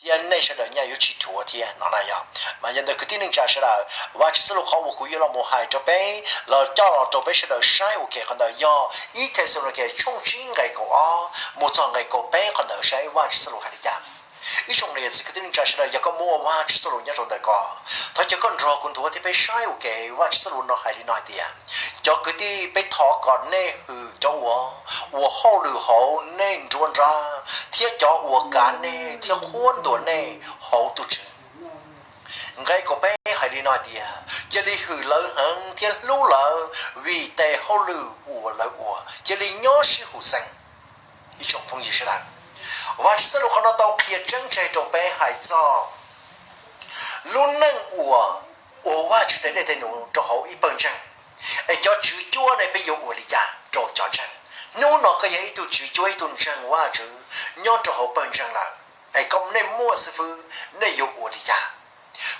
thiab nej sawv daws nyaj yuav tsis dhuav thiab no na yog. Mas yog ntawd kwv tij neej tsa sawv daws, Vajtswv txoj lus qhov uas kuv yuav los mus hais rau peb los coj los rau peb sawv daws saib ua ke qhov ntawd yog ib Thexalaunikes tshooj tsib nqe kaum ob mus txog nqe kaum peb qhov ntawd saib Vajtswv txoj lus hais li cas. Ib tsoom niam txiv kwv tij neej tsa sawv daws, yog koj muaj Vajtswv txoj lus nyob rau ntawm koj, thov caw koj nrog kuv nthuav thiab peb saib ua ke. Vajtswv txoj lus no hais li no hais tias, cov kwv tij, peb thov kom nej hwm cov uas ua hauj lwm hauv nej nruab nrab thiab cov uas kav nej thiab qhuab ntuas nej hauv tus Tswv. Nqe kaum peb hais li no hais tias, cia li hwm lawv heev thiab hlub lawv vim tes hauj lwm uas lawv ua. Cia li nyob sib hum xeeb. Ib tsoom phooj ywg sawv daws, Vajtswv txoj lus qhov no tau qhia tseeb tseg rau peb hais txog lub neej uas ua Vajtswv tes dej tes num rau hauv ib pawg ntseeg. Es cov tswv cuab ne peb yuav ua li cas rau cov ntseeg? Hnub no koj yog ib tug tswv cuab, ib tug ntseeg Vajtswv nyob rau hauv pawg ntseeg lawm, es koj, nej muaj xib fwb, nej yuav ua li cas?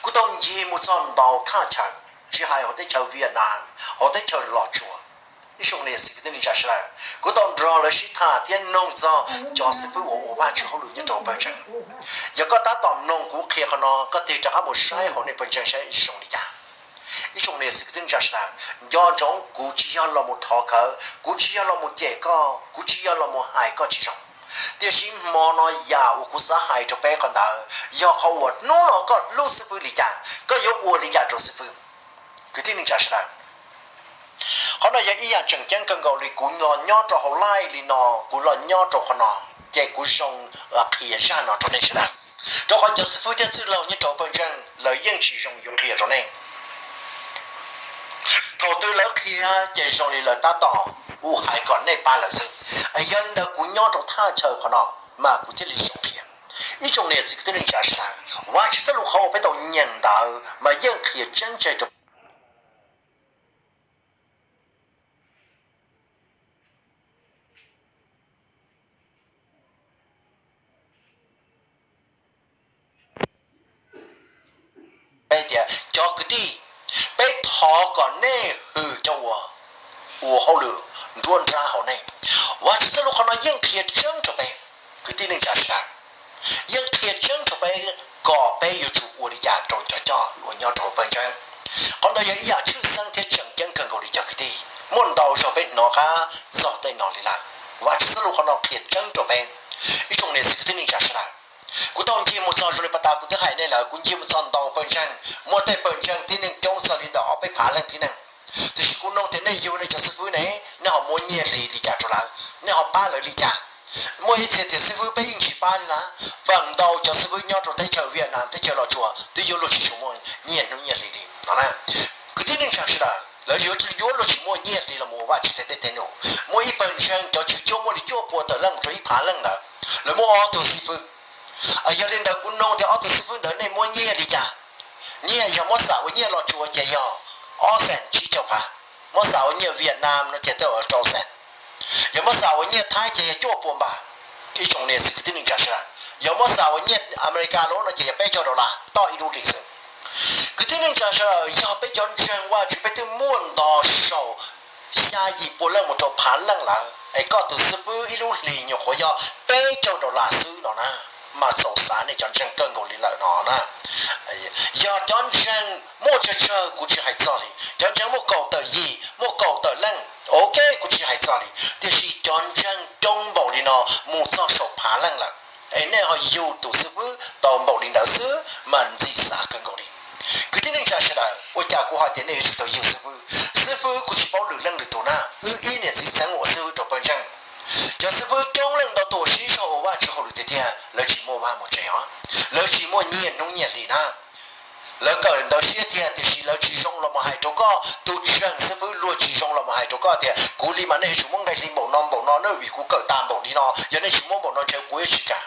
Kuv tau ncig mus txog ntau thaj chaw, tsis hais hauv teb chaws Vietnam, hauv teb chaws Los Tsuas. Ib tsoom niam txiv kwv tij neej tsa sawv daws, kuv tau nrog lawv sib tham thiab noog txog cov xib fwb uas ua Vajtswv hauj lwm nyob rau pawg ntseeg. Yog koj tab tom mloog kuv qhia qhov no, koj tig rov qab mus saib hauv nej pawg ntseeg saib zoo li cas. Ib tsoom niam txiv kwv tij neej tsa sawv daws, nco ntsoov, kuv tsis yog los mus thov khawv, kuv tsis yog los mus cem koj, kuv tsis yog los mus hais koj tsis zoo. Tiam sis hmo no yam uas kuv xav hais rau peb qhov ntawd yog qhov uas hnub no koj hlub xib fwb li cas, koj yuav ua li cas rau xib fwb. Kwv tij neej tsa sawv daws, qhov no yog ib yam tseem ceeb kawg nkaus li. Kuv los nyob rau hauv live li no, kuv los nyob rau qhov no, ces kuv zoo qhia zaj no rau nej sawv daws, rau qhov cov xib fwb thiab txwj laug nyob rau pawg ntseeg lawv yeej tsis zoo yuav qhia rau nej. Thaum twg lawv qhia ces zoo li lawv tab tom ua hais kom nej pab lawv xwb. Yog li ntawd kuv nyob rau thaj chaw qhov no mas kuv thiaj li zoo qhia. Ib tsoom niam txiv kwv tij neej tsa sawv daws, Vajtswv txoj lus qhov uas peb tau nyeem ntawd mas yeej qhia tseeb tseg rau peb tias, cov kwv tij, peb thov kom nej hwm cov uas ua hauj lwm nruab nrab hauv nej. Vajtswv txoj lus qhov no yeej qhia tseeb rau peb, kwv tij neej tsa sawv daws, yeej qhia tseeb rau peb kom peb yuav tsum ua li cas rau cov coj uas nyob rau hauv pawg ntseeg. Qhov ntawd yog ib yam tshwj xeeb thiab tseem ceeb kawg nkaus li cov kwv tij. Muaj ntau zaus peb hnov qab txog tej no li lawm. Vajtswv txoj lus qhov no qhia tseeb rau peb, ib tsoom niam txiv kwv tij neej tsa sawv daws. Kuv tau ncig mus txog zoo li pas tas kuv twb hais nej lawm, kuv ncig mus txog ntau pawg ntseeg, muaj tej pawg ntseeg tib neeg coob txog li ntawm ob peb phav leej tib neeg. Tiam sis kuv nug tias nej yug nej cov xib fwb ne, nej ho muab nyiaj hli li cas rau lawv, nej ho pab lawv li cas? Muaj ib txhia tias xib fwb peb yeej tsis pab li na. Feem ntau cov xib fwb nyob rau teb chaws Vietnam, teb chaws Los Tsuas twb yuav luag tsis tshua muaj nyiaj hnub nyiaj hli li no na. Kwv tij neej tsa sawv daws, lawv yuav, yuav luag tsis muaj nyiaj hli los mus ua Vajtswv tes dej tes num. Muaj ib pawg ntseeg cov tswv cuab muaj li cuaj puas tawm leej mus rau ib phav leej ntawd, lawv muaj ob tug xib fwb. Yog li ntawd kuv nug tias ob tug xib fwb ntawd nej muab nyiaj li cas? Nyiaj yog muab xam ua nyiaj Los Tsuas ces yog ob xees tsib caug phav, muab xam ua nyiaj Vietnam no ces twb rau xees, yog muab xam ua nyiaj Thaib ces yog cuaj puas npas. Ib tsoom niam txiv kwv tij neej tsa sawv daws, yog muab xam ua nyiaj Amelikas lub no ces yog peb caug dollar toj ib lub hlis xwb. Kwv tij neej tsa sawv daws, yog peb cov ntseeg Vajtswv peb twb muaj ntau saum xya yim pua leej mus rau phav leej lawm, es koj tus xib fwb ib lub hlis nyuam qhuav yog peb caug dollar xwb no na, mas txaus xav nej cov ntseeg kawg nkaus li lawm no na. Yog cov ntseeg muaj tsawg tsawg kuv tsis hais txog li, cov ntseeg muaj kaum tawm yim, muaj kaum tawm leej, ok, kuv tsis hais txog li, tiam sis cov ntseeg coob npaum li no mus txog saum phav leej lawm, es nej ho yug tus xib fwb tau npaum li ntawd xwb mas ntxim xav kawg nkaus li. Kwv tij neej tsa sawv daws, ua cas kuv hais tias nej yuav tsum tau yug xib fwb? Xib fwb kuv tsis paub lwm leej lwm tus na, wb ib niam txiv xeeb uas xib fwb rau pawg ntseeg. Cov xib fwb coob leej ntau tus sib zog ua Vajtswv hauj lwm tiag tiag, lawv tsis muaj vaj muaj tsev os, lawv tsis muaj nyiaj hnub nyiaj hli na. Lawv kawm ntawv siab tiag tiam sis lawv tsis zoo los mus hais rau koj. Tus ntseeg xib fwb luag tsis zoo los mus hais rau koj tias kuv li mas nej yuav tsum muab nqe hli npaum no npaum no na, vim kuv kawm tag npaum li no, yog nej tsis muab npaum no ntshe kuv yuav tsis kam.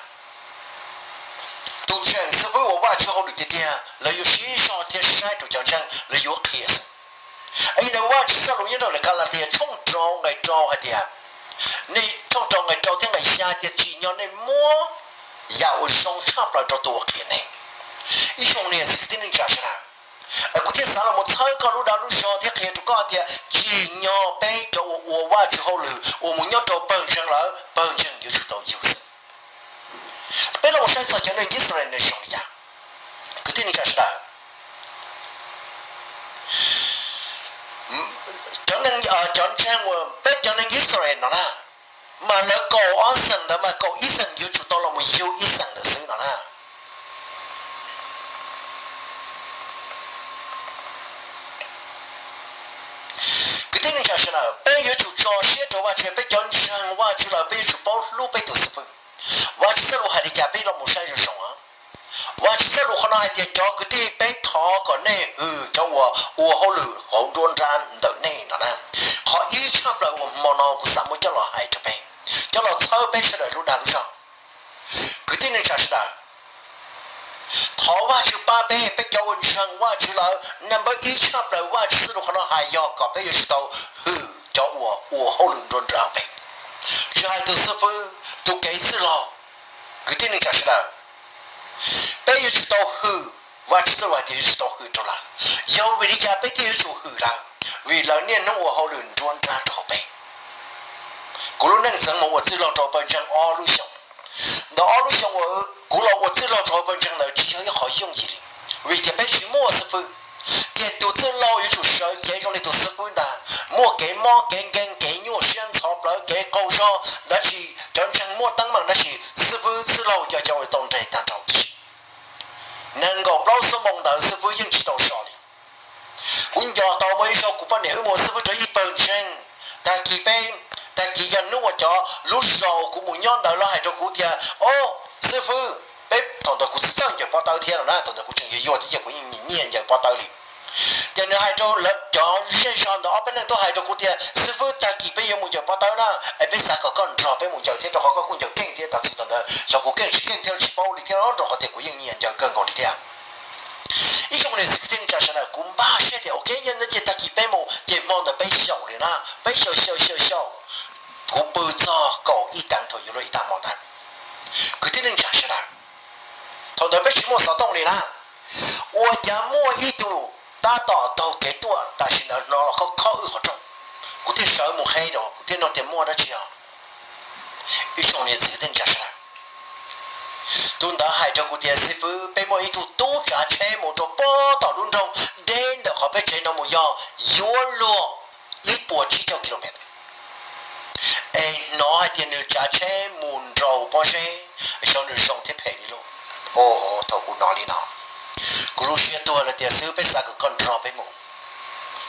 Tus ntseeg xib fwb uas Vajtswv hauj lwm tiag tiag lawv yuav sib zog thiab saib rau cov ntseeg, lawv yuav qhia xwb. Li ntawd Vajtswv txoj lus nyob rau lawv Kalatias tshooj rau nqe rau hais tias, nej, tshooj rau nqe rau thiab nqe xya tias tsim nyog nej muab yam uas zoo tshaj plaws rau tus uas qhia nej. Ib tsoom niam txiv kwv tij neej tsa sawv daws, kuv thiaj xav los mus txhawb koj lub dag lub zog thiab qhia rau koj tias tsim nyog peb cov uas ua Vajtswv hauj lwm uas mus nyob rau pawg ntseeg lawm, pawg ntseeg yuav tsum tau yug xwb. Peb los mus saib txog cov neeg Yixalayees nws zoo li cas. Kwv tij neej tsa sawv daws, cov neeg, cov ntseeg uas peb cov neeg Yixalayees no na, mas lawv kaum ob xeem ntawd mas kaum ib xeem yuav tsum tau los mus yug ib xeem ntawd xwb no na. Kwv tij neej tsa sawv daws, peb yuav tsum tso siab rau Vajtswv, peb cov ntseeg Vajtswv lawm peb yuav tsum paub hlub peb tus xib fwb. Vajtswv txoj lus hais li cas peb los mus saib zoo zoo. Vajtswv txoj lus qhov no hais tias cov kwv tij, peb thov kom nej hwm cov uas ua hauj lwm hauv nruab nrab ntawm nej no na. Qhov ib tshaj plaws uas hmo no kuv xav muab coj los hais rau peb, coj los txhawb peb sawv daws lub dag lub zog. Kwv tij neej tsa sawv daws, thov Vajtswv pab peb, peb cov uas ntseeg Vajtswv lawm, naj npawb ib tshaj plaws Vajtswv txoj lus qhov no hais yog kom peb yuav tsum tau hwm cov uas ua hauj lwm nruab nrab peb, tsis hais tus xib fwb, tus kev txwj laug. Kwv tij neej tsa sawv daws, peb yuav tsum tau hwm. Vajtswv txoj lus hais tias yuav tsum tau hwm rau lawv. Yog vim li cas peb thiaj yuav tsum hwm lawv? Vim lawv niaj hnub ua hauj lwm nruab nrab rau hauv peb. Kuv lub neej txeev mus ua txwj laug rau pawg ntseeg ob lub xyoo. Ntawm ob lub xyoo uas kuv los ua txwj laug rau pawg ntseeg ntawd tsis yog ib qhov yooj yim li, vim tias peb tsis muaj xib fwb. Ces tus txwj laug yuav tsum sawv cev zoo li tus xib fwb ntag, muaj kev mob kev nkeeg, kev nyuaj siab ntxhov plawv, kev qaug zog dab tsi, cov ntseeg muaj teeb meem dab tsi, xib fwb txwj laug yog cov uas tau nres tag nrho tib si. Nees nkaum plaub xuab moos ntawd xib fwb yeej tsis tau so li. Kuv nco tau muaj ib zaug kuv poj niam wb mus ua xib fwb rau ib pawg ntseeg, tag kis peb, tag kis yog hnub uas cov lub zos kuv mus nyob ntawd lawv hais rau kuv tias, o, xib fwb, peb, thaum ntawd kuv txawj ncaws pob tawb thiab no na, thaum ntawd kuv tseem yuag yuag thiab ces kuv yeej nyiam nyiam ncaws pob tawb li. Ces nws hais rau lawv cov zej zog ntawd ob peb leeg tuaj hais rau kuv tias, xib fwb, tag kis peb yuav mus ncaws pob tawb na, es peb xav kom koj nrog peb mus ncaws thiab, rau qhov koj kuj ncaws keej thiab. Tag kis thaum ntawd xyov kuv keej tsis keej thiab tsis paub li thiab, rau qhov tias kuv yeej nyiam ncaws kawg nkaus li thiab. Ib tsoom niam txiv kwv tij neej tsa sawv daws, kuv npaj siab tias ok, yog ntawd ces tag kis peb mus, ces hmo ntawd peb xyaum li na, peb xyaum xyaum xyaum xyaum. Kuv pw txog kaum ib teev thaum yuav luag ib tag hmo ntawd. Kwv tij neej tsa sawv daws, thaum ntawd peb tsis muaj xov tooj li na, ua cas muaj ib tug tab tom taug kev tuaj, tam sim ntawd hnov los khob khob wb qhov rooj. Kuv thiaj sawv mus qheb rau, kuv thiaj nug tias muaj dab tsi os. Ib tsoom niam txiv kwv tij neej tsa sawv daws, tus ntawd hais rau kuv tias, xib fwb, peb muaj ib tug tub tsav tsheb mus rau pob tom lub nroog deb ntawm qhov peb tsev no mus yog yuav luag ib puas tsib caug kilomev. Es hnov hais tias nws tsav tsheb mus nraus pob zeb, xyov nws zoo thiab phem li lauj. Thaum kuv hnov li no, kuv lub siab tuag lawm tias, xib fwb, peb xav kom koj nrog peb mus.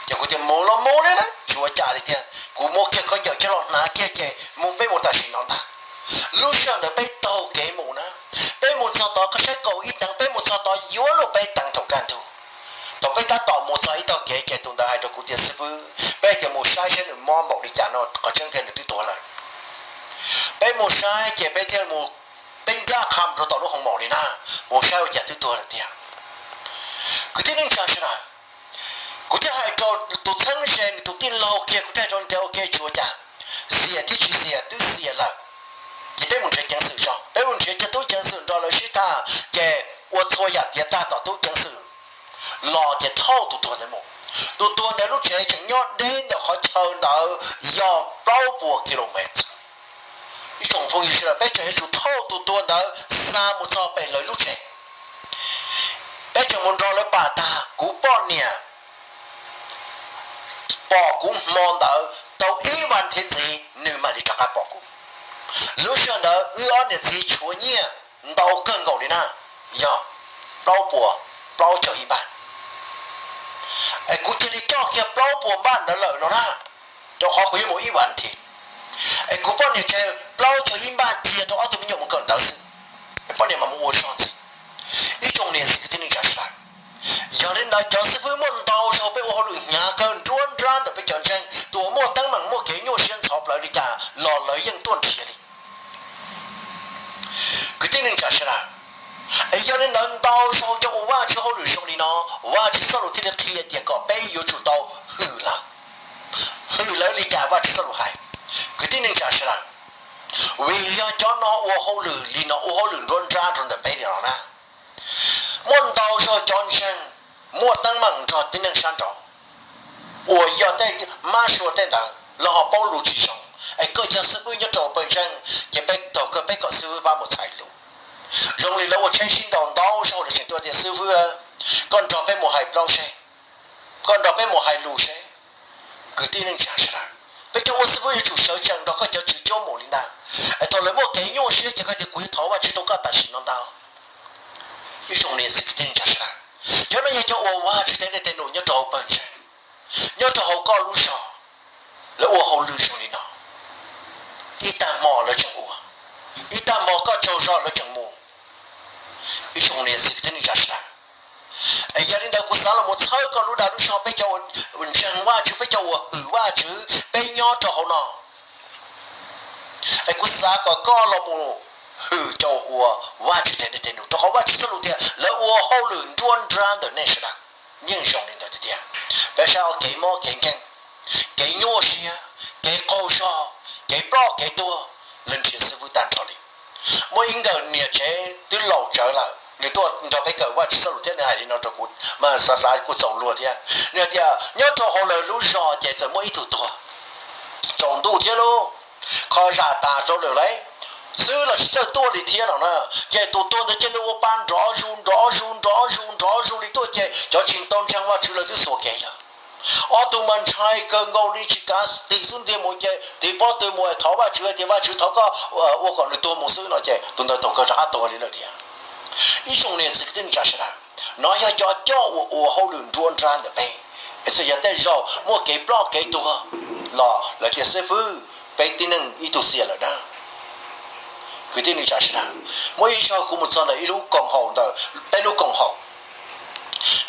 Ces kuv tias mus los mus li na, tsis ua cas li tiag. Kuv muab kiag khaub ncaws coj los hnav kiag ces mus, peb mus tam sim no ntag. Lub sij hawm ntawd peb taug kev mus na, peb mus txog tod, qhov saib kaum ib teev, peb mus txog tod yuav luag peb teev thaum kaj ntug. Thaum peb tab tom mus txog ib tog kev ces tus ntawd hais rau kuv tias, xib fwb, peb tias mus saib saib nws mob npaum li cas no, qhov tseeb tiag nws twb tuag lawm. Peb mus saib ces peb thiaj mus, peb ncaj qha mus rau tom lub hoo maum li na, mus saib ua cas twb tuag lawm tiag. Kwv tij neej tsa sawv daws, kuv thiaj hais rau tus txheeb ze, nws tus tij laug kiag, kuv thiaj hais rau nws tias, ok, tsis ua cas, xiam thiab tsis xiam twb xiam lawm, ces peb mus nrhiav ceev xwm tso. Peb mus nrhiav cov tub ceev xwm nrog lawv sib tham, ces ua txhua yam tiav tag tom tub ceev xwm los ces thauj tus tuag ntawd mus. Tus tuag ntawd lub tsev tseem nyob deb ntawm qhov chaw ntawd yog plaub puas kilomev. Ib tsoom phooj ywg sawv daws, peb tseem yuav tsum thauj tus tuag ntawd xa mus txog pem lawv lub tsev. Peb tseem mus nrog lawv pam tag, kuv poj niam pom kuv hmo ntawd tau ib vas thiv ntxiv nws mam li rov qab pom kuv. Lub sij hawm ntawd wb ob niam txiv tshuav nyiaj ntau kawg nkaus li na, yog plaub puas plaub caug ib npaj. Es kuv cia li coj kiag plaub puas npaj ntawd lawm no na, rau qhov kuv yuav mus ib vas thiv. Es kuv poj niam tseg plaub caug ib npaj cia rau ob tug me nyuam mus kawm ntawv xwb, es poj niam mam mus ua zog ntxiv. Ib tsoom niam txiv kwv tij neej tsa sawv daws, yog li ntawd cov xib fwb muaj ntau zaug peb ua hauj lwm hnyav kawg nruab nrab ntawm peb cov ntseeg, tus uas muaj teeb meem muaj kev nyuaj siab ntxhov plawv li cas los lawv yeej tuaj nrhiav li. Kwv tij neej tsa sawv daws, es yog li ntawd ntau zaug cov ua Vajtswv hauj lwm zoo li no, Vajtswv txoj lus thiaj li qhia tias kom peb yuav tsum tau hwm lawv. Hwm lawv li cas? Vajtswv txoj lus hais, kwv tij neej tsa sawv daws, vim yog cov no ua hauj lwm li no, ua hauj lwm nruab nrab rau ntawm peb li no na, muaj ntau zaug cov ntseeg muaj teeb meem nrog tib neeg sab nraud uas yog tej mab sua tej ntawd los ho paub lus tsis zoo, es koj yog xib fwb nyob rau pawg ntseeg ces peb taug kawg peb kom xib fwb pab mus txhais lus. Zoo li lawv ua tsheb sib ntaus ntau zaug lawv tseem tuaj tias, xib fwb, koj nrog peb mus hais plaub seb, koj nrog peb mus hais lus seb. Kwv tij neej tsa sawv daws, peb cov ua xib fwb yuav tsum sawv tsees nrog koj cov tswv cuab mus li ntag. Es thaum lawv muaj kev nyuaj siab ces koj tias kuv yuav thov Vajtswv rau koj tam sim no ntag. Ib tsoom niam txiv kwv tij neej tsa sawv daws, cov no yog cov uas Vajtswv tej dej tej num nyob rau hauv pawg ntseeg, nyob rau hauv koj lub zos, lawv ua hauj lwm zoo li no. Ib tag hmo lawv tseem ua, ib tag hmo koj tsaug zog lawv tseem mus. Ib tsoom niam txiv kwv tij neej tsa sawv daws, es yog li ntawd kuv xav los mus txhawb koj lub dag lub zog, peb cov uas ntseeg Vajtswv, peb cov uas hwm Vajtswv, peb nyob rau hauv no. Es kuv xav kom koj los mus hwm cov uas Vajtswv tej dej tej num, rau qhov Vajtswv txoj lus tias lawv ua hauj lwm nruab nrab ntawm nej sawv daws. Yeej zoo li ntawd tiag tiag. Peb saib ob kev mob kev nkeeg, kev nyuaj siab, kev qaug zog, kev ploj kev tuag, lawv nrhiav xib fwb tag nrho li. Muaj ib nkawm niam tsev twb laus tsawv lawm, nws tuaj nrog peb kawm Vajtswv txoj lus thiab nws hais li no rau kuv mas xav xav kuj txaus luag thiab. Nws hais tias nyob rau hauv lawv lub zos ces txawm muaj ib tug tuag tsaus ntuj thiab lauj, kho zam tas rau lawm lauj, xwb los tsis txawj tuaj li thiab no na. Ces tus tuag ntawd cia li ua pa nrov zus nrov zus nrov zus nrov zus li tuaj ces cov tsis tau ntseeg Vajtswv lawv twb xuas kev lawm. Ob tug mas ntshai kawg nkaus li tsis kav tig xub ntiag mus ces tig pob tw mus thov Vajtswv tias Vajtswv thov koj ua kom nws tuag mus xwb no ces tus ntawd thaum kawg rov qab tuag li lawm thiab. Ib tsoom niam txiv kwv tij neej tsa sawv daws, no yog cov coj uas ua hauj lwm nruab nrab ntawm peb. Txawm yog tej zaum muaj kev ploj kev tuag los lawv tias xib fwb, peb tib neeg ib tug xiam lawm na. Kwv tij neej tsa sawv daws, muaj ib zaug kuv mus txog ntawm ib lub koom haum ntawm peb lub koom haum.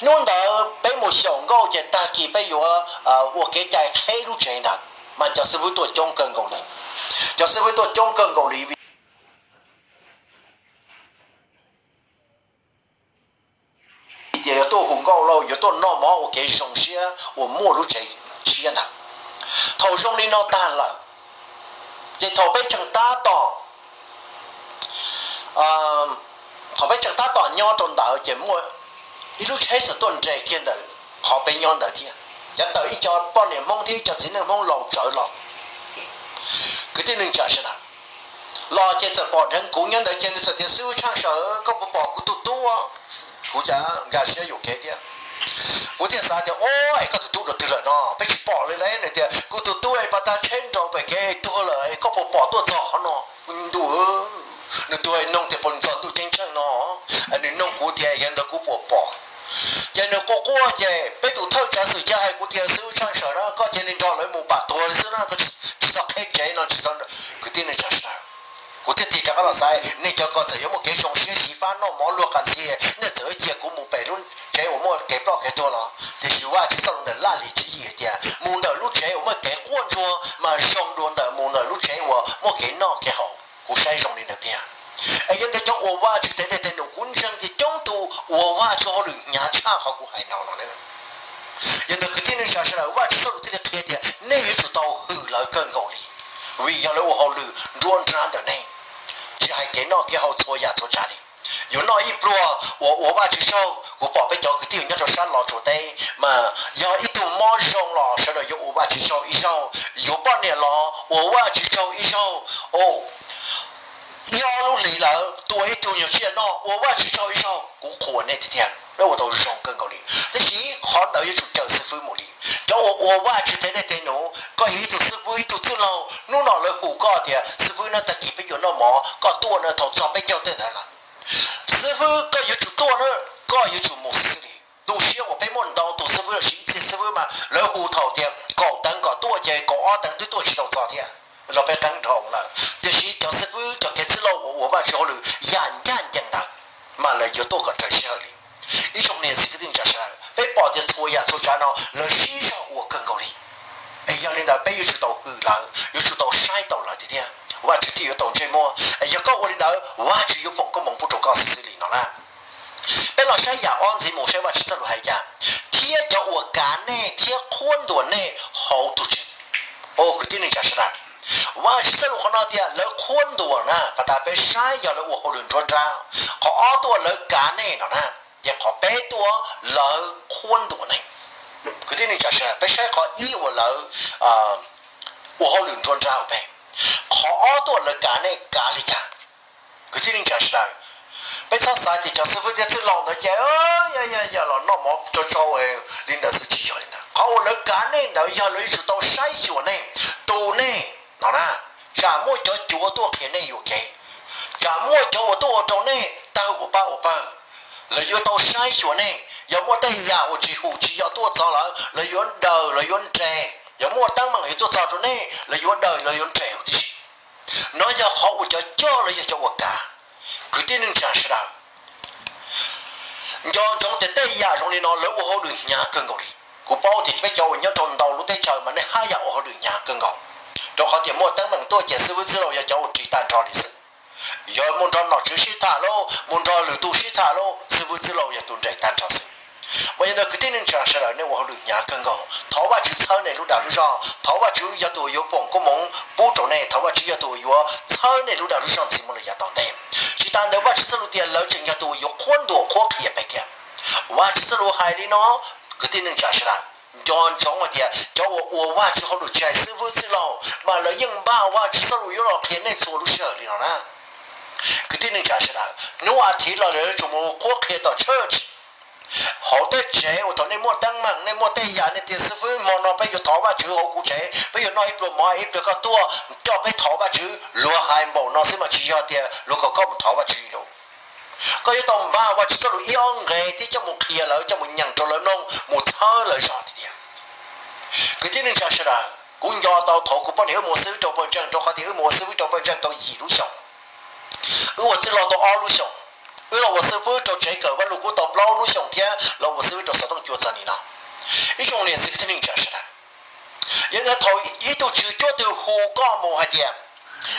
Hnub ntawd peb mus xyaum nkauj ces tag kis peb yuav ua kev cai qheb lub tsev ntawd, mas cov xib fwb tuaj coob kawg nkaus li. Cov xib fwb tuaj coob kawg nkaus li vim tias yuav tuaj hu nkauj lauj, yuav tuaj noj mov ua kev zoo siab uas muaj lub tsev tshiab ntawd. Thaum zoo li no tag lawm, ces thaum peb tseem tab tom, thaum peb tseem tab tom nyob rau ntawd ces muaj ib lub tsheb txawm tuaj nres kiag ntawm qhov peb nyob ntawd thiab. Cov tawm ib co poj niam Hmoob thiab ib co txiv neej Hmoob laus tsawv los. Kwv tij neej tsa sawv daws, los ces txawm pom dheev kuv nyob ntawd ces nws txawm tias, xib hwb Tshaaj Sawm, koj puas pom kuv tus tub? Kuv cas nkag siab yuam kev thiab. Kuv thiaj xav tias, o, es koj tus tub dua twg lawm no, peb tsis pom li lauj. Nws tias kuv tus tub es pas tag tsheb nraus pem kev tuag lawm, koj puas pom tuaj txog qhov no? Ntuj, nws tuag noog tias puas txog ntuj ceeb tsheej no, nws noog kuv tias yog ntawd kuv puas pom. Ces nws quaj quaj ces peb tus thawj tsav xwm cav hais kuv tias, xib hwb Tshaaj Sawm na, koj cia li nrog lawv mus pam tuag li xwb na, koj tsis txhob qheb tsev no, tsis txhob. Kwv tij neej tsa sawv daws, kuv thiaj tig rov qab los xav, nej cov ko txawm yuav muaj kev zoo siab xyiv fab noj mov luag qas ntxhias, nej txawm cia kuv mus pem lub tsev uas muaj kev ploj kev tuag los? Tiam sis Vajtswv txoj lus ntawm Laj Lim tswv yim tias mus ntawm lub tsev uas muaj kev quaj ntsuag mas zoo dua ntawm mus ntawm lub tsev uas muaj kev noj kev haus. Kuv saib zoo li ntawd tiag. Es yog ntawd cov uas Vajtswv tej dej tej num, kuv ntseeg tias coob tus uas Vajtswv hauj lwm hnyav tshaj qhov kuv hais no no. Yog ntawd kwv tij neej tsa sawv daws, Vajtswv txoj lus thiaj li qhia tias nej yuav tsum tau hwm lawv kawg nkaus li, vim yog lawv ua hauj lwm nruab nrab ntawm nej, tsis hais kev noj kev haus txhua yam txhua tsav li. Yuav noj ib pluag uas ua Vajtswv tsaug. Kuv pom peb cov kwv tij uas nyob rau sab Los Tsuas teb mas yog ib tug mob zoo los sawv daws yuav ua Vajtswv tsaug ib zaug, yuav poj niam los ua Vajtswv tsaug ib zaug. Ib ob lub hlis lawm tua ib tug nyuag tsiaj noj ua Vajtswv tsaug ib zaug, kuv qhuas nej tiag tiag, nej ua tau zoo kawg nkaus li. Tab sis qhov ntawd yuav tsum caw xib fwb mus li. Cov uas ua Vajtswv tej dej tej num, koj yog ib tug xib fwb ib tug txwj laug, hnub no lawv hu koj tias xib fwb na, tag kis peb yuav noj mov, koj tuaj na, thaum txog peb caug tej ntawd lawm, xib fwb koj yuav tsum tuaj na, koj yuav tsum mus xwb li. Tu siab uas peb muaj ntau tus xib fwb los sis ib txhia xib fwb mas lawv hu thaum tias kaum teev kom tuaj ces kaum ob teev twb tuaj tsis tau txog thiab los peb qeeb dhau lawm. Tiam sis cov xib fwb cov kev txwj laug uas ua Vajtswv hauj lwm yam ncaj ncees ntawd mas lawv yuav tuaj kom raws sij hawm li. Ib tsoom niam txiv kwv tij neej tsa sawv daws, peb pom tias txhua yam txhua tsav no lawv sib zog ua kawg nkaus li. Es yog li ntawd peb yuav tsum tau hwm lawv, yuav tsum tau saib taus lawv tiag tiag, Vajtswv thiaj yuav tau ntsej muag. Es yog koj ua li ntawd Vajtswv yuav foom koob hmoov pub rau koj xwb xwb li no na. Peb los saib yam ob ntxiv mus saib Vajtswv txoj lus hais cas, thiab cov uas kav nej thiab qhuab ntuas nej hauv tus Tswv. Kwv tij neej tsa sawv daws, Vajtswv txoj lus qhov no tias lawv qhuab ntuas na, pas tas peb saib yog lawv ua hauj lwm nruab nrab. Qhov ob tuaj lawv kav nej no na, ces qhov peb tuaj lawv qhuab ntuas nej. Kwv tij neej tsa sawv daws, peb saib qhov ib uas lawv ua hauj lwm nruab nrab hauv peb. Qhov ob tuaj lawv kav nej kav li cas? Kwv tij neej tsa sawv daws, Peb txhob xav tias cov xib fwb thiab txwj laug ntawd ces yog los noj mov tsau tsau li ntawd xwb, tsis yog li ntawd. Qhov uas lawv kav nej ntawd yog lawv yuav tsum tau saib xyuas nej, tu nej no na. Tsam muaj cov cuav tuaj qhia nej yuam kev, tsam muaj cov uas tuaj ua rau nej tawg ua pab ua pawg, lawv yuav tau saib xyuas nej. Yog muaj tej yam uas tsis hum tsis yog tuaj txog lawm, lawv yuav daws lawv yuav nres. Yog muaj teeb meem yuav tuaj txog rau nej, lawv yuav daws lawv yuav nres huv tib si. No yog qhov uas cov coj los yog cov uas kav. Kwv tij neej tsa sawv daws, nco ntsoov tias tej yam zoo li no lawv ua hauj lwm hnyav kawg nkaus li. Kuv paub tias peb cov uas nyob rau ntau lub teb chaws mas nej haj yam ua hauj lwm hnyav kawg nkaus, rau qhov tias muaj teeb meem tuaj ces xib fwb txwj laug yog cov uas ris tag nrho li xwb. Yog mus nrog nom tswv sib tham lauj, mus nrog lwm tus sib tham lauj, xib fwb txwj laug yog tus nres tag nrho xwb. Mas yog ntawd kwv tij neej tsa sawv daws, nej ua hauj lwm hnyav kawg nkaus, thov Vajtswv txhawb nej lub dag lub zog, thov Vajtswv yog tus uas yuav foom koob hmoov pub rau nej, thov Vajtswv yog tus uas yuav txhawb nej lub dag lub zog ntxiv mus lawm yav tom ntej. Tsis tas ntawd Vajtswv txoj lus tias lawv tseem yog tus uas yuav qhuab ntuas qhuab qhia peb thiab. Vajtswv txoj lus hais li no, kwv tij neej tsa sawv daws, nco ntsoov hais tias cov uas ua Vajtswv hauj lwm tsis hais xib fwb txwj laug mas lawv yeej npaj Vajtswv txoj lus yuav los qhia nej txhua lub sij hawm li no na. Kwv tij neej tsa sawv daws, hnub as thiv los lawv yuav tsum mus qhuab qhia tom church, hauv tej tsev uas thaum nej muaj teeb meem, nej muaj tej yam nej tias xib fwb hmo no peb yuav thov Vajtswv hauv kuv tsev, peb yuav noj ib pluag mov ib pliag koj tuaj coj peb thov Vajtswv, luag hais npaum no xwb mas tsis yog tias luag kom koj mus thov Vajtswv lus. Koj yuav tau npaj Vajtswv txoj lus ib ob nqe thiab coj mus qhia lawv, coj mus nyeem rau lawv mloog, mus txhawb lawv zog tiag tiag. Kwv tij neej tsa sawv daws, kuv nco tau thaum kuv poj niam wb mus ua xib fwb rau pawg ntseeg, rau qhov tias wb mus ua xib fwb rau pawg ntseeg tau yim lub xyoos, wb ua txwj laug tau ob lub xyoos, wb los ua xib fwb rau tsev kawm Vajluskub tau plaub lub xyoos thiab los ua xib fwb rau xov tooj cua txog nim no. Ib tsoom niam txiv kwv tij neej tsa sawv daws, yog ntawd thaum ib tug tswv cuab twg hu koj mus hais tias,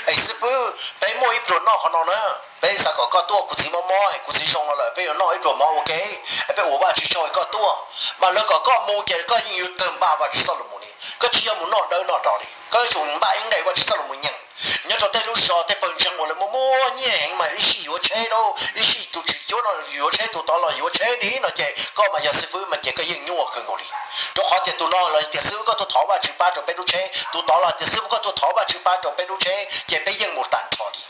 es xib fwb, peb muaj ib pluag noj qhov no na, peb xav kom koj tuaj, kuv txiv mob mob, kuv txiv zoo no lawm, peb yuav noj ib pluag mov ua ke, peb ua Vajtswv tsaug koj tuaj. Mas lawv kom koj mus ces koj yeej yuav kawg npaj Vajtswv txoj lus mus li, koj tsis yog mus noj dawb noj do li, koj yuav tsum npaj ib nqe Vajtswv txoj lus mus nyeem. Nyob rau tej lub zos tej pawg ntseeg uas lawv muaj muaj nyiaj heev mas ib sij yuav tsheb lauj, ib sij tus tswv cuab no yuav tsheb, tus tod los yuav tsheb li no ces koj mas yog xib fwb mas ces koj yeej nyuaj kawg nkaus li. Rau qhov tias tus no los tias xib fwb koj tuaj thov Vajtswv pab rau peb lub tsheb, tus tod los tias xib fwb koj tuaj thov Vajtswv pab rau peb lub tsheb, ces peb yeej mus tag nrho li.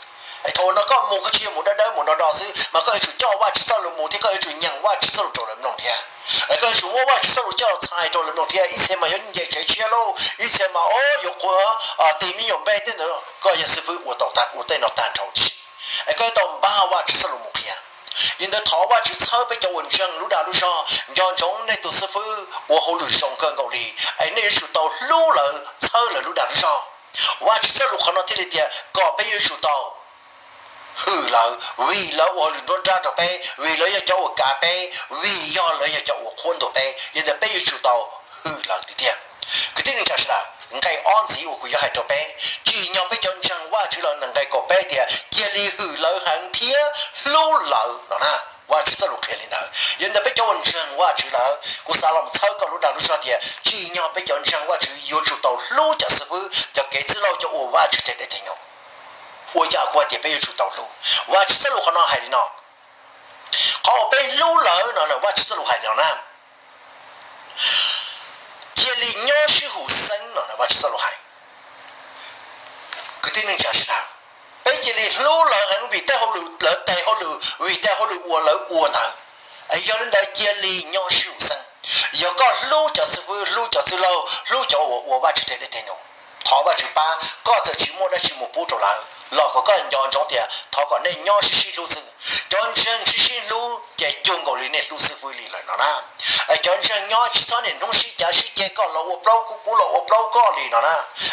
Es thaum no koj mus koj tsis yog mus dawb dawb mus do do xwb, mas koj yuav tsum coj Vajtswv txoj lus mus thiab koj yuav tsum nyeem Vajtswv txoj lus rau lawv mloog thiab. Es koj yuav tsum muab Vajtswv txoj lus coj los txhais rau lawv mloog thiab. Ib txhia mas yuav nce tsev tshiab lauj, ib txhia mas o yuav quav tis me nyuam npe tej ntawd, koj yog xib fwb ua tau ua tej no tag nrho tib si. Es koj yuav tau npaj Vajtswv txoj lus mus qhia. Yog ntawd thov Vajtswv txhawb peb cov uas ntseeg lub dag lub zog, nco ntsoov nej tus xib fwb ua hauj lwm zoo kawg nkaus li, es nej yuav tsum tau hlub lawv, txhawb lawv lub dag lub zog. Vajtswv txoj lus qhov no thiaj li tias kom peb yuav tsum tau hwm lawv, vim lawv ua hauj lwm nruab nrab rau peb, vim lawv yog cov uas kav peb, vim yog lawv yog cov uas qhuab ntuas peb, yog ntawd peb yuav tsum tau hwm lawv tiag tiag. Kwv tij neej tsa sawv daws, nqe ob ntxiv uas kuv yuav hais rau peb, tsim nyog peb cov ntseeg Vajtswv lawm, nqe kaum peb tias cia li hwm lawv heev thiab hlub lawv no na. Vajtswv txoj lus qhia li ntawd. Yog ntawd peb cov uas ntseeg Vajtswv lawm, kuv xav los txhawb koj lub dag lub zog tias tsim nyog peb cov ntseeg Vajtswv yuav tsum tau hlub cov xib fwb, cov kev txwj laug, cov uas Vajtswv thev dej thev num. Ua cas kuv hais tias peb yuav tsum tau hlub? Vajtswv txoj lus qhov no hais li no, qhov uas peb hlub lawv no Vajtswv txoj lus hais li no na, cia li nyob sib hum xeeb no Vajtswv txoj lus hais. Kwv tij neej tsa sawv daws, peb cia li hlub lawv heev vim tej hauj lwm lawv tes hauj lwm, vim tej hauj lwm uas lawv ua ntawd. Yog li ntawd cia li nyob sib hum xeeb. Yog koj hlub cov xib fwb, hlub cov txwj laug, hlub cov uas ua Vajtswv thev dej thev num, thov Vajtswv pab, koj txawm tsis muaj dab tsi mus pub rau lawv los kom koj nco ntsoov tias thov kom nej nyob sib sib hlub xwb. Cov ntseeg sib sib hlub ces cuag nkaus li nej hlub xib fwb li lawm no na. Cov ntseeg nyob tsis txhob niaj hnub sib cav sib ceg, koj los ua plaub kuv, kuv los ua plaub koj li no na.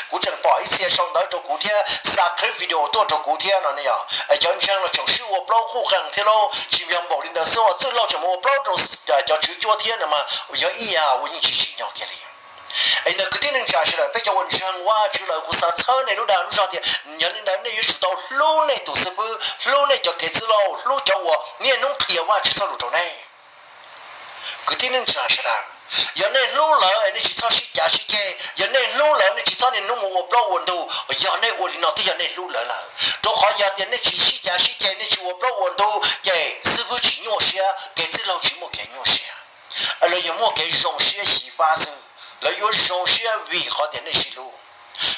Kuv tseem pom ib txhia sau ntawv rau kuv thiab xa clip video tuaj rau kuv thiab no ne yog. Cov ntseeg los tseem sib ua plaub quj qees thiab lauj, tsis yog npaum li ntawd xwb, txwj laug tseem mus ua plaub rau cov tswv cuab thiab no mas yog ib yam uas yeej tsis tsim nyog kiag li. Es ntawd kwv tij neej tsa sawv daws, peb cov uas ntseeg Vajtswv lawm, kuv xav txhawb nej lub dag lub zog tias yog li ntawd nej yuav tsum tau hlub nej tus xib fwb, hlub nej cov kev txwj laug, hlub cov uas niaj hnub qhia Vajtswv txoj lus rau nej. Kwv tij neej tsa sawv daws, yog nej hlub lawv nej tsis txhob sib cav sib ceg, yog nej hlub lawv nej tsis txhob niaj hnub mus ua plaub ua ntug, yog nej ua li no twb yog nej hlub lawv lawm. Rau qhov yog tias nej tsis sib cav sib ceg, nej tsis ua plaub ua ntug ces xib fwb tsis nyuaj siab, kev txwj laug tsis muaj kev nyuaj siab. Lawv yuav muaj kev zoo siab xyiv fab xwb, lawv yuav zoo siab vim qhov tias nej sib hlub.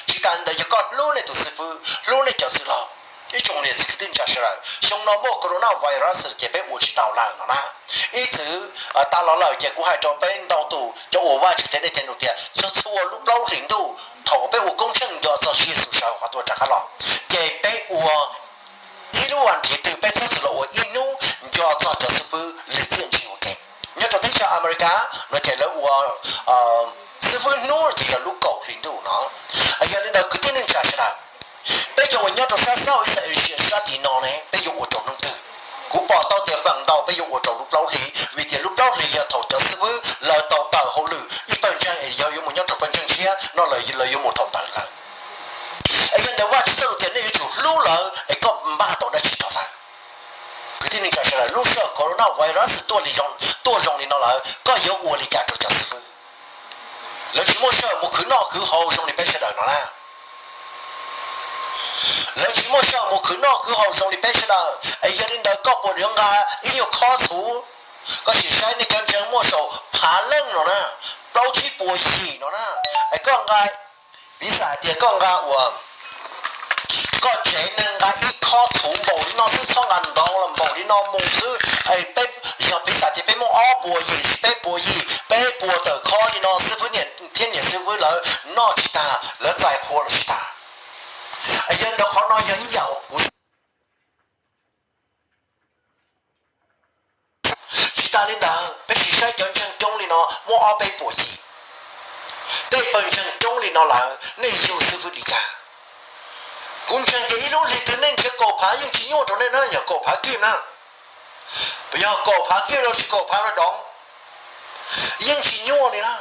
Tsis tas li ntawd yog koj hlub nej tus xib fwb, hlub nej cov txwj laug, Ib tsoom niam txiv kwv tij neej tsa sawv daws, xyoo no muaj corona virus ces peb ua tsis tau lawm no na. Ib txwm tas los lawm ces kuv hais rau peb ntau tus cov uas Vajtswv tej dej tej num tias txhua txhua lub plaub hlis ntuj thaum uas peb ua koob tsheej nco txog Tswv Yexus sawv hauv qhov tuag rov qab los, ces peb ua ib lub vas thiv twg peb txhob txwm los ua ib hnub nco txog cov xib fwb li txiaj ntsig ua ke. Nyob rau teb chaws America no ces lawv ua xib fwb hnub ces yog lub kaum hli ntuj no. Yog li ntawd kwv tij neej tsa sawv daws, peb cov uas nyob rau sab South East Asia sab tim no ne peb yuav ua rau hnub twg? Kuv pom tau tias feem ntau peb yuav ua rau lub plaub hlis, vim tias lub plaub hlis yog thaum cov xib fwb lawv tau tawm hauj lwm ib pawg ntseeg es yog yuav mus nyob rau pawg ntseeg tshiab no lawv yuav mus dhau ntawd lawm. Es yog ntawd Vajtswv txoj lus tias nej yuav tsum hlub lawv es koj npaj tau dab tsi rau lawv? Kwv tij neej tsa sawv daws, lub sij hawm corona virus tuaj li, tuaj zoo li no lawm koj yuav ua li cas rau cov xib fwb? Lawv tsis muaj sij hawm mus khwv noj khwv haus zoo li peb sawv daws no na. Lawv tsis muaj sij hawm mus khwv noj khwv haus zoo li peb sawv daws, es yog li ntawd koj puas yuav nqa ib nyuag khob txhuv? Koj sim saib nej cov ntseeg muaj saum phav leej no na, plaub tsib puas yim no na, es koj nqa, piv xam tias koj nqa ua, koj tsev neeg nqa ib khob txhuv npaum li no xwb, txhob nqa ntau los npaum li no mus xwb. Peb, yog piv xam tias peb muaj ob puas yim, peb puas yim, peb puas tawm khob li no xwb, xib fwb niam thiab niam xib fwb lawv noj tsis tag, lawv txais qhua los tsis tag. Yog ntawd qhov no yog ib yam uas kuv Tsis tas li ntawd, peb sim saib cov ntseeg coob li no muaj ob peb puas yim, tej pawg ntseeg coob li no lawm, nej yug xib fwb li cas? Kuv ntseeg tias ib lub hli twg nej nrhiav kaum phav yeej tsis nyuaj rau nej na, yog kaum phav kib na. Yog kaum phav kib los sis kaum phav no doov, yeej tsis nyuaj li na.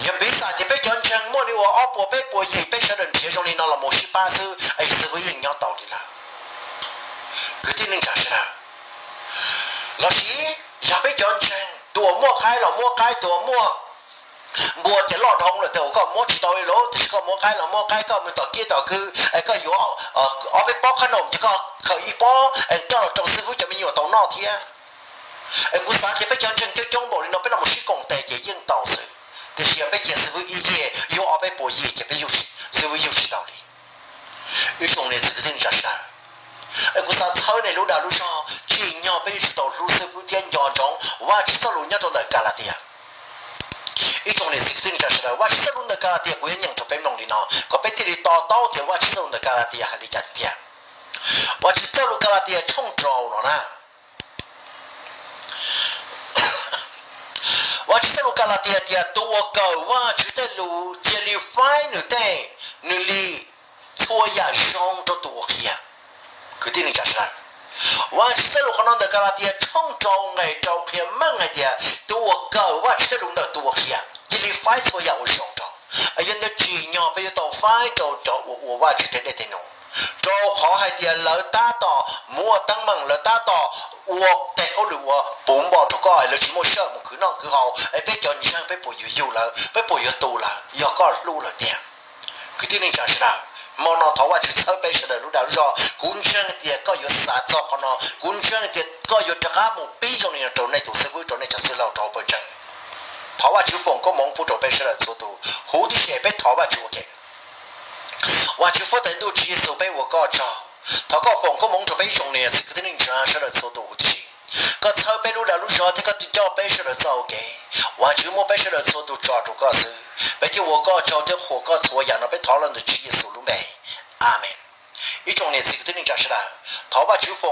Yog piv xam tias peb cov ntseeg muaj li uas ob puas peb puas yim, peb sawv daws nrhiav zoo li no los mus sib pab xwb es xib fwb yeej nyob tau li lawm. Kwv tij neej tsa sawv daws, los sis yog peb cov ntseeg tus uas muaj qaib los muab qaib, tus uas muaj npua ces loj dhau lawm, tes uas koj muab tsis tau li lawm, tiam sis koj muab qaib los muab qaib, koj mus tom kiab tom kw es koj yuav ob peb pob qhab noom ces koj khaws ib pob es coj los rau xib fwb cov me nyuam tau noj thiab. Es kuv xav tias peb cov ntseeg coob coob npaum li no peb los mus sib koom tes ces yeej tau xwb, tiam sis yog peb cia xib fwb ib yig yug ob peb puas yim ces peb, xib fwb yug tsis tau li. Ib tsoom niam txiv kwv tij neej tsa sawv daws, es kuv xav txhawb nej lub dag lub zog, tsim nyog peb yuav tsum tau hlub xib fwb thiab nco ntsoov Vajtswv txoj lus nyob rau ntawm Kalatias. Ib tsoom niam txiv kwv tij neej tsa sawv daws, Vajtswv txoj lus ntawm Kalatias kuv yuav nyeem rau peb mloog li no kom peb thiaj li to taub tias Vajtswv txoj lus ntawm Kalatias hais li cas tiag. Vajtswv txoj lus Kalatias tshooj rau no na, Vajtswv txoj lus Kalatias tias tus uas kawm Vajtswv tej lus cia li faib nws tej, nws li txhua yam zoo rau tus uas qhia. Kwv tij neej tsa sawv daws, Vajtswv txoj lus qhov no ntawm Kalatias tshooj rau nqe rau qhia meej hais tias tus uas kawm Vajtswv tej lus ntawm tus uas qhia cia li faib txhua yam uas zoo rau. Yog ntawd tsim nyog peb yuav tau faib rau cov uas ua Vajtswv tej dej tej num, rau qhov hais tias lawv tab tom muaj teeb meem, lawv tab tom ua tej hauj lwm uas puv npo rau koj, lawv tsis muaj sij hawm mus khwv noj khwv haus, es peb cov ntseeg peb puas yuav yug lawv, peb puas yuav tu lawv, yog koj hlub lawv tiag? Kwv tij neej tsa sawv daws, hmo no thov Vajtswv txhawb peb sawv daws lub dag lub zog. Kuv ntseeg tias koj yuav xav txog qhov no, kuv ntseeg tias koj yuav rov qab mus pib zoo li no rau nej tus xib fwb, rau nej cov xib hwb, rau hauv pawg ntseeg. Thov Vajtswv foom koob hmoov pub rau peb sawv daws txhua tus. Huv tib si peb thov Vajtswv ua ke. Vajtswv Fuab Tais Ntuj Tswv Yexus, peb ua koj tsaug. Thov koj foom koob hmoov rau peb ib tsoom niam txiv kwv tij neej tsa sawv daws txhua tus huv tib si. Koj txhawb peb lub dag lub zog thiab koj coj peb sawv daws txoj hau kev. Vajtswv muab peb sawv daws txhua tus tso rau koj xwb, peb thiaj ua koj tsaug thiab qhuas koj txhua yam no peb thov los ntawm Tswv Yexus lub npe. Amees. Ib tsoom niam txiv kwv tij neej tsa sawv daws, thov Vajtswv foom